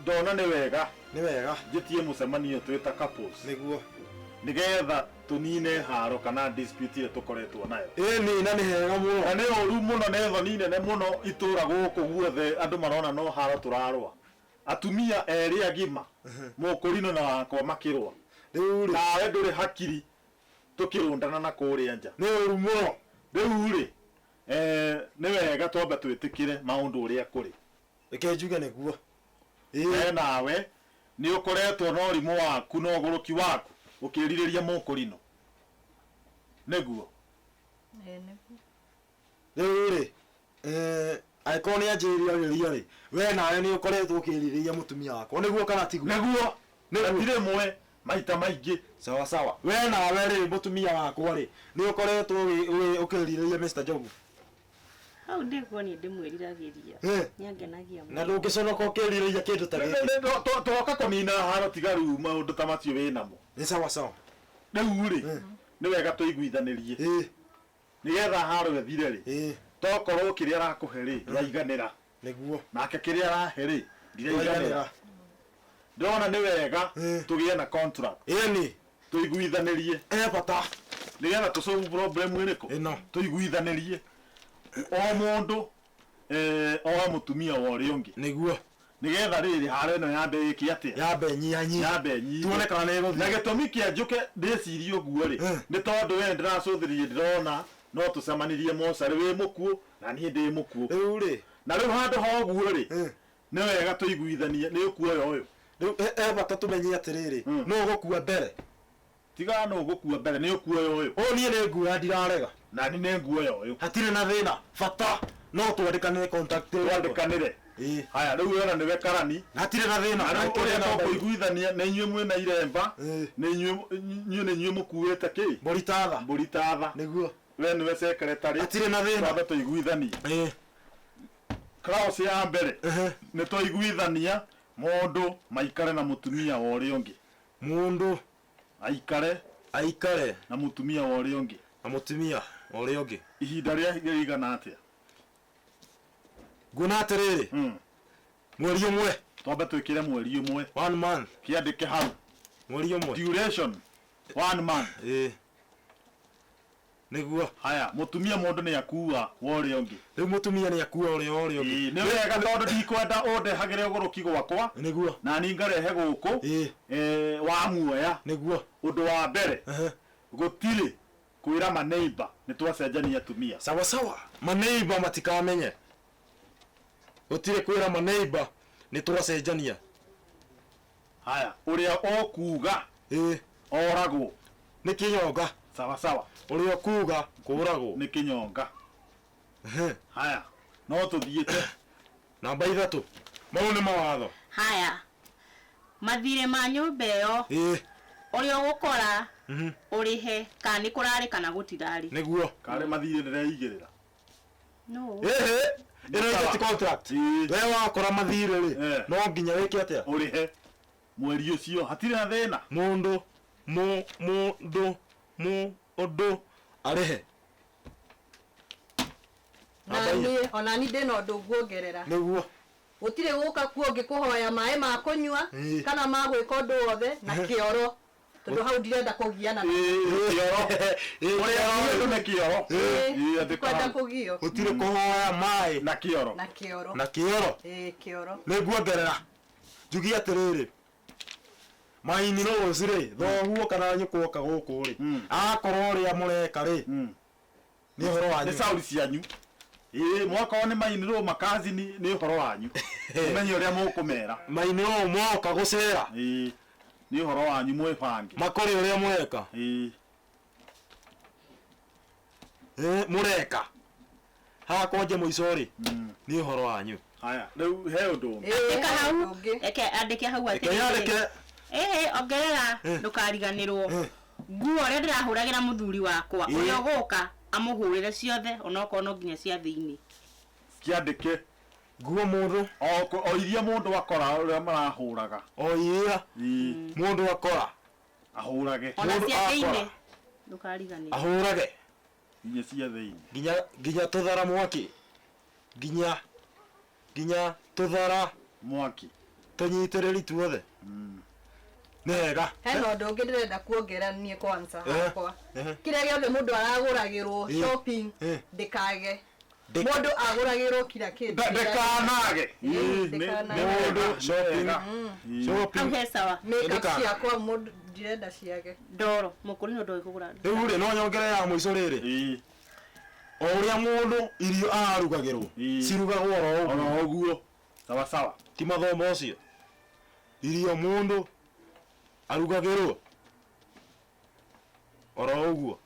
ndona nĩ wega Nĩ wega njĩtie mũcemanio twĩ ta couples nĩguo. nĩgetha tũnine haro kana dispute ĩrĩa tũkoretwo nayo. Ĩ nĩ na nĩ hega mũno. Na nĩ ũru mũno nĩ thoni nene mũno itũra gũkũ guothe andũ marona no haro tũrarũa. Atumia erĩ agima mũkũrinũ na wakwa makĩrũa. Rĩu rĩ, Nawe ndũrĩ hakiri tũkĩrũndana na kũrĩa nja. Nĩ ũru mũno. Rĩu rĩ, nĩ wega twambe twĩtĩkĩre maũndũ ũrĩa kũrĩ. Reke njuge nĩguo. We nawe nĩ ũkoretwo na ũrimũ waku na ũgũrũki waku ũkĩrirĩria mũkũrinũ. Nĩguo. Rĩu rĩ, angĩkorwo nĩ anjĩriragĩria rĩ, we nawe nĩ ũkoretwo ũkĩrirĩria mũtumia wakwa, nĩguo kana tiguo? Nĩguo. Nĩguo. Ti rĩmwe, maita maingĩ. Sawa sawa. We nawe rĩ, mũtumia wakwa rĩ, nĩ ũkoretwo ũkĩrirĩria Mr. Njogu? Hau ndĩguo niĩ ndĩmwĩriragĩria. Nĩangenagia mũno. Na ndũngĩconoka ũkĩrirĩria kĩndũ ta gĩkĩ? Twoka kũnina haro tiga rĩu maũndũ ta macio wĩnamo. Nĩ sawa sawa. Rĩu rĩ, nĩ wega tũiguithanĩrie. Nĩgetha haro ĩthire rĩ, tokorwo kĩrĩa arakũhe rĩ, ndũraiganĩra. Nĩguo. Nake kĩrĩa arahe rĩ, ndiraiganĩra. Ndĩrona nĩ wega tũgĩe na contract. Ĩni. Tũiguithanĩrie. He bata. Nĩgetha tũ solve problem ĩrĩkũ? Ĩno. Tũiguithanĩrie. O mũndũ oe mũtumia wa ũrĩa ũngĩ. Nĩguo. Nĩgetha rĩrĩ haro ĩno yambe ĩke atĩa? Yambe ĩnyihanyihie. Yambe ĩnyihie. Tuone kana nĩ ĩgũthiĩ. Na gĩtũmi kĩa njũke ndĩcirie ũguo rĩ, nĩ tondũ we ndĩracũthĩrĩria ndĩrona no tũcemanirie mocarĩ wĩ mũkuũ na niĩ ndĩ mũkuũ. Rĩu rĩ. Na rĩu handũ ha ũguo rĩ, nĩ wega tũiguithanie nĩ ũkuoya ũyũ. Rĩu he bata tũmenye atĩrĩrĩ, nũ ũgũkua mbere? Tiga nũ ũgũkua mbere, nĩ ũkuoya ũyũ. Ũyũ niĩ nĩ nguoya ndirarega. Na niĩ nĩ nguoya ũyũ. Hatirĩ na thĩna, bata no twandĩkanĩre contact ĩyo. Twandĩkanĩre. Haya, rĩu wena nĩwe karani. Hatirĩ na thĩna. Na rĩu ũrĩa tũkũiguithania nĩ inyuĩ mwĩna iremba, nĩ inyuĩ nĩ inyuĩ mũkuĩte kĩ? Mbũri tatha. Mbũri tatha. Nĩguo. We nĩwe secretary. Hatirĩ na thĩna. Twambe tũiguithanie. Clause ya mbere nĩ twaiguithania mũndũ maikare na mũtumia wa ũrĩa ũngĩ. Mũndũ aikare aikare na mũtumia wa ũrĩa ũngĩ. Na mũtumia wa ũrĩa ũngĩ. Ihinda rĩa rĩigana atĩa? Nguona atĩrĩrĩ, mweri ũmwe. Twambe twĩkĩre mweri ũmwe. 1 month. Kĩandĩke hau. Mweri ũmwe. Duration 1 month. Nĩguo. Haya, mũtumia mũndũ nĩ akua wa ũrĩa ũngĩ. Rĩu mũtumia nĩ akua ũrĩa wa ũrĩa ũngĩ. Nĩ wega tondũ ndikwenda ũndehagĩre ũgũrũki gwakwa. Nĩguo. Na niĩ ngarehe gũkũ. Wa muoya. Nĩguo. Ũndũ wa mbere. Gũtirĩ kwĩra maneiba nĩ twacenjania atumia. Sawa sawa. Maneiba matikamenye. Gũtirĩ kwĩra maneiba nĩ twacenjania. Haya, ũrĩa ũkuga oragwo. Nĩ kĩnyonga. Sawa sawa. Ũrĩa ũkuga kũragwo. Nĩ kĩnyonga. Haya, no tũthiĩte. Namba 3. Mau nĩ mawatho. Haya. Mathirĩ ma nyũmba ĩyo. Ũrĩa ũgũkora ũrĩhe kana nĩ kũrarĩ kana gũtirarĩ. Nĩguo. Karĩ mathirĩ ndĩreigĩrĩra. No. Ĩno ĩngĩ ti contract. We wakora mathirĩ rĩ, no nginya wĩke atĩa? Ũrĩhe. Mweri ũcio hatirĩ na thĩna. Mũndũ mũndũ mũndũ arĩhe. Na niĩ ona niĩ ndĩna ũndũ nguongerera. Nĩguo. Gũtirĩ gũka kuo ngĩkũhoya maĩ ma kũnyua kana ma gwĩka ũndũ wothe na kĩoro. Tondũ hau ndirenda kũgiana na Kĩoro. Ũrĩa ũndũ nĩ kĩoro. Ndikwenda kũgio. Gũtirĩ kũhoya maĩ na kĩoro. Na kĩoro. Na kĩoro. Kĩoro. Nĩ nguongerera. Njugie atĩrĩrĩ. Maini no rĩ, thoguo kana nyũkwa oka gũkũ rĩ, akorwo ũrĩa mũreka rĩ, nĩ ũhoro wanyu. Nĩ cauri cianyu. Mwakorwo nĩ mainirwo makazini nĩ ũhoro wanyu. Mũmenye ũrĩa mũkũmera. Mainirwo moka gũcera. Nĩ ũhoro wanyu mwĩbange. Makore ũrĩa mũreka. Mũreka. Haha kwanja mũico rĩ, nĩ ũhoro wanyu. Haya, rĩu he ũndũ ũngĩ. Andĩka hau. Eke andĩke hau Reke yandĩke. Ongerera ndũkariganĩrwo. Nguo ũrĩa ndĩrahũragĩra mũthuri wakwa, ũrĩa ũgũka amũhũrĩre ciothe onokorwo no nginya cia thĩinĩ. Kĩandĩke. Nguo mũndũ. O iria mũndũ akora ũrĩa marahũraga. O iria mũndũ akora. Ahũrage. Ona cia thĩinĩ. Ndũkariganĩrwo. Ahũrage. Nginya cia thĩinĩ. Nginya tũthara mwaki. Nginya tũthara mwaki. Tũnyitĩrĩri tuothe. Nĩ wega. Hena ũndũ ũngĩ ndĩrenda kuongerera niĩ kwanza hakwa. Kĩrĩa gĩothe mũndũ aragũragĩrwo shopping ndĩkage. Mũndũ agũragĩrwo kira kĩndũ. Ndekanage. Ĩĩ, ndekanage. Mũndũ shopping. Shopping. Hau he sawa. Makeup Ndĩka- ciakwa mũndũ ndirenda ciage. Ndoro mũkũrũ nĩ ũndũ ũgũra. Rĩu rĩ no nyongere ya mũico rĩrĩ. Ĩĩ. O ũrĩa mũndũ irio ararugagĩrwo Ĩĩ. cirugagwo oro ũguo. Oro ũguo. Sawa sawa. Ti mathomo ũcio. Irio mũndũ arugagĩrwo oro ũguo.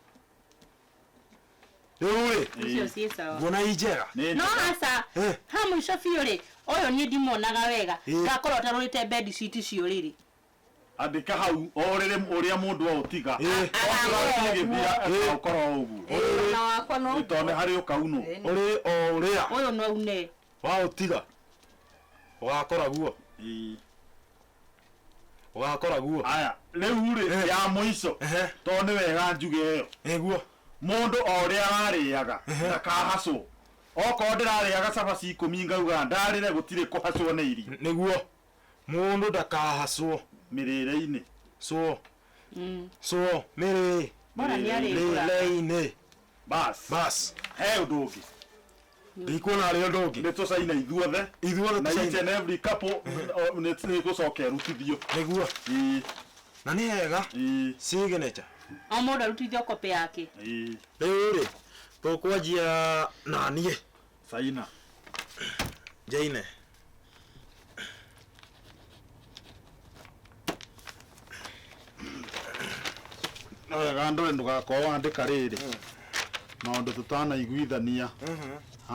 Rĩu rĩ Icio ciĩ sawa. nguona i njega. Nĩ No njega. aca Eh. ha mũico biũ rĩ ũyũ niĩ ndimonaga wega Eh. ngakorwo ũtarũrĩte bed sheet icio rĩrĩ. Andĩka hau o rĩrĩ ũrĩa mũndũ aũtiga. Ĩĩ. Contract ĩgĩthira Ĩĩ. ũkorwo ũguo. Na wakwa no. Nĩ tondũ nĩ harĩ ũkaunwo. Ĩĩ. Ũrĩ o ũrĩa Ũyũ no une. waũtiga ũgakora guo Ĩĩ. ũgakora guo. Aya, rĩu rĩ Eh. ya mũico Ehe. tondũ nĩ wega njuge ĩyo. Nĩguo. Mũndũ o ũrĩa ararĩaga ndakahacwo. Okorwo ndĩrarĩaga cabaci ikũmi ngauga ndarĩre gũtirĩ kũhacwo nĩ irio Nĩguo mũndũ ndakahacwo mĩrĩre-inĩ. cwo cwo mĩrĩ Bora nĩ arĩgũra. mĩrĩre-inĩ. Bas. Bas. He ũndũ ũngĩ. Ndikuona arĩ ũndũ ũngĩ. Nĩ tũcaina ithuothe. Ithuothe Na each tũcaine. and every couple nĩ gũcoka ĩrutithio. Nĩguo. Ĩĩ. Na nĩ hega. Ĩĩ. Signature. O mũndũ arutithio copy yake. Ĩĩ. Rĩu rĩ tũkwanjia na niĩ Caina. njaine. No wega ndore ndũgakorwo wandĩka rĩrĩ maũndũ tũtanaiguithania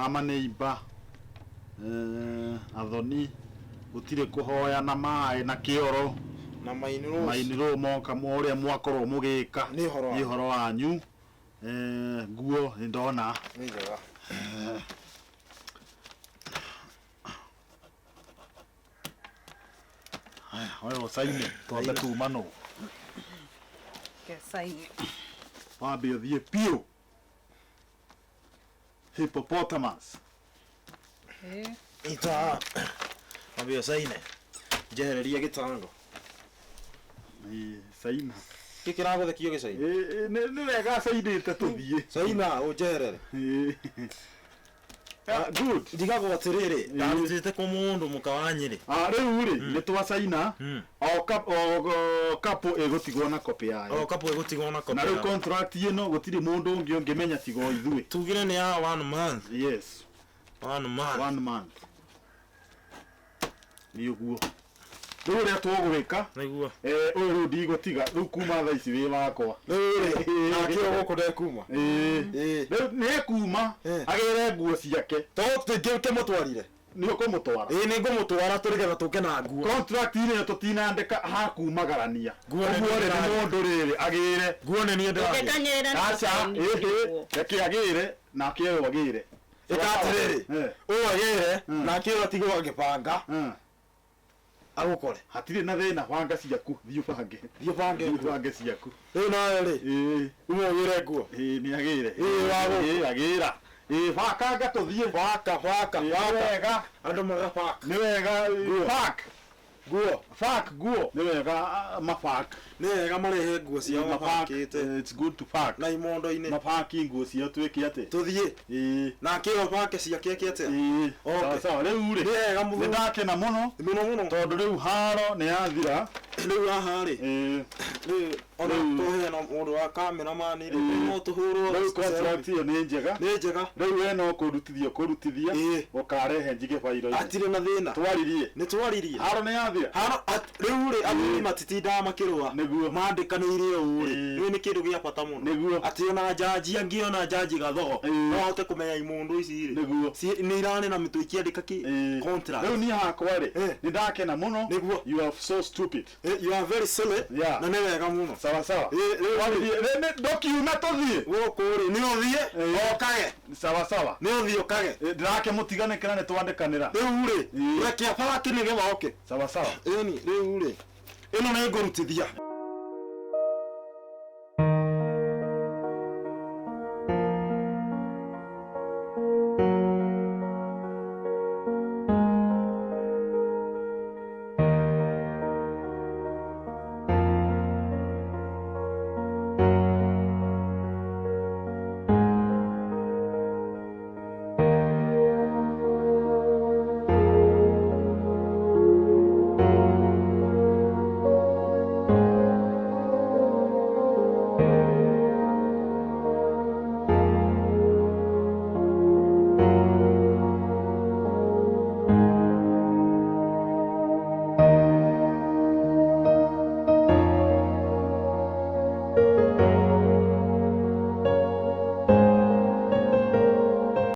ama nĩ imba athoni gũtirĩ kũhoyana maĩ na kĩoro Na mainirũ. mainirũ moka ũrĩa mwakorwo mũgĩka Nĩ ũhoro wanyu. nĩ ũhoro wanyu nguo nĩ ndona Nĩ njega. Aya, oya ũcaine twambe tuma nũ Kecaine. wambe ũthiĩ piũ hippopotamus Ĩĩ. Ita. Wambe ũcaine. Njehererie gĩtango. Ĩĩ, caina Kĩ kĩragũthekio gĩcaina? Ĩĩ, nĩ nĩ wega cainĩte tũthiĩ Caina ũnjeherere. Ĩĩ. Ah, good Ndigagwo atĩrĩrĩ ndarutĩte kũ mũndũ mũka wa Nyĩrĩ. Ah, rĩu rĩ nĩ twacaina o couple ĩgũtigwo na copy yayo O kapu ĩgũtigwo na copy. na rĩu yayo. contract ĩno gũtirĩ mũndũ ũngĩ ũngĩmenya tiga o ithuĩ Tugire nĩ ya one month. yes One month. one month nĩ ũguo rĩu ũrĩa tũgwĩka Nĩguo. ũyũ rĩu ndigũtiga rĩu kuma thaa ici wĩ wakwa Rĩu rĩ nake gũkũ ndekuma. Ĩĩ. Ĩĩ. rĩu nĩ ekuma Eh. agĩre nguo ciake To tũtingĩkĩmũtwarire. nĩ ũkũmũtwara Ĩĩ nĩ ngũmũtwara tũrĩ getha tũke na nguo. contract ĩrĩa tũtinandĩka hakumagarania Nguo nĩ ũguo rĩ nĩ ndĩragĩra. mũndũ rĩrĩ agĩre Nguo nĩ niĩ ndĩragĩra. Ũngĩkanyerera nĩ aca tũcaini ĩhĩ ciĩkwo. reke agĩre nake ũyũ agĩre Ĩka atĩrĩrĩ. Eh. Ũyũ agĩre Mm. nake ũyũ atigwo agĩbanga Mm. agũkore. hatirĩ na thĩna banga ciaku thiĩ ũbange Thiĩ ũbange Thiĩ nguo. ũbange ciaku Rĩu nawe rĩ ĩĩ uma ũgĩre nguo. ĩĩ nĩ agĩre Ĩĩ, wa gũkũ. ĩĩ agĩra ĩĩ bakanga tũthiĩ Baka baka Ĩĩ, nĩ baka. wega Andũ magabaka. nĩ wega Nguo. fuck Nguo. fuck nguo nĩ wega ah, mafuck Nĩ wega marehe nguo ciao Mafuck, mabakĩte it's good to fuck na imondo-inĩ. mabaki nguo ciao twĩke atĩ Tũthiĩ. ĩĩ Nake ũyũ bake ciake eke atĩa? ĩĩ Okay. sawa sawa rĩu rĩ Nĩ wega nĩ mũthuri. ndakena mũno Mũno mũno. tondũ rĩu haro nĩ yathira Rĩu haha rĩ ĩĩ rĩu ona Rĩu- tũheana mũndũ wa cameraman rĩ Ĩĩ. no tũhũrwo rĩu contract ĩyo nĩ njega nĩ njega rĩu we no kũrutithia kũrutithia Ĩĩ. ũkarehe njige bairo-inĩ atirĩ na thĩna twaririe nĩ twaririe haro nĩ yathira haro rĩu rĩ athuri matitindaga makĩrũa Nĩguo. mandĩkanĩire ũũ rĩ Ĩĩ. rĩu nĩ kĩndũ gĩa bata mũno Nĩguo. atĩ ona njanji angĩona njanji gathogo Ĩĩ. no ahote kũmenya imũndũ ici rĩ Nĩguo. nĩ irarĩ na mĩtũ ikĩandĩka kĩ Ĩĩ. contract rĩu niĩ hakwa rĩ Ĩĩ. nĩ ndakena mũno Nĩguo. you are so stupid You are very silly Yeah. na nĩ wega mũno sawa sawa Ĩĩ, rĩu Twaririe. Rĩ- nĩ- ndũkiume tũthiĩ gũkũ rĩ nĩ ũthiĩ Ĩĩ. ũkage sawa sawa nĩ ũthiĩ ũkage Ĩĩ, ndĩrakĩmũtiganĩkĩra nĩ twandĩkanĩra rĩu rĩ Ĩĩ. reke abaki nĩgetha oke sawa sawa ĩni rĩu rĩ ĩno nĩ ngũrutithia.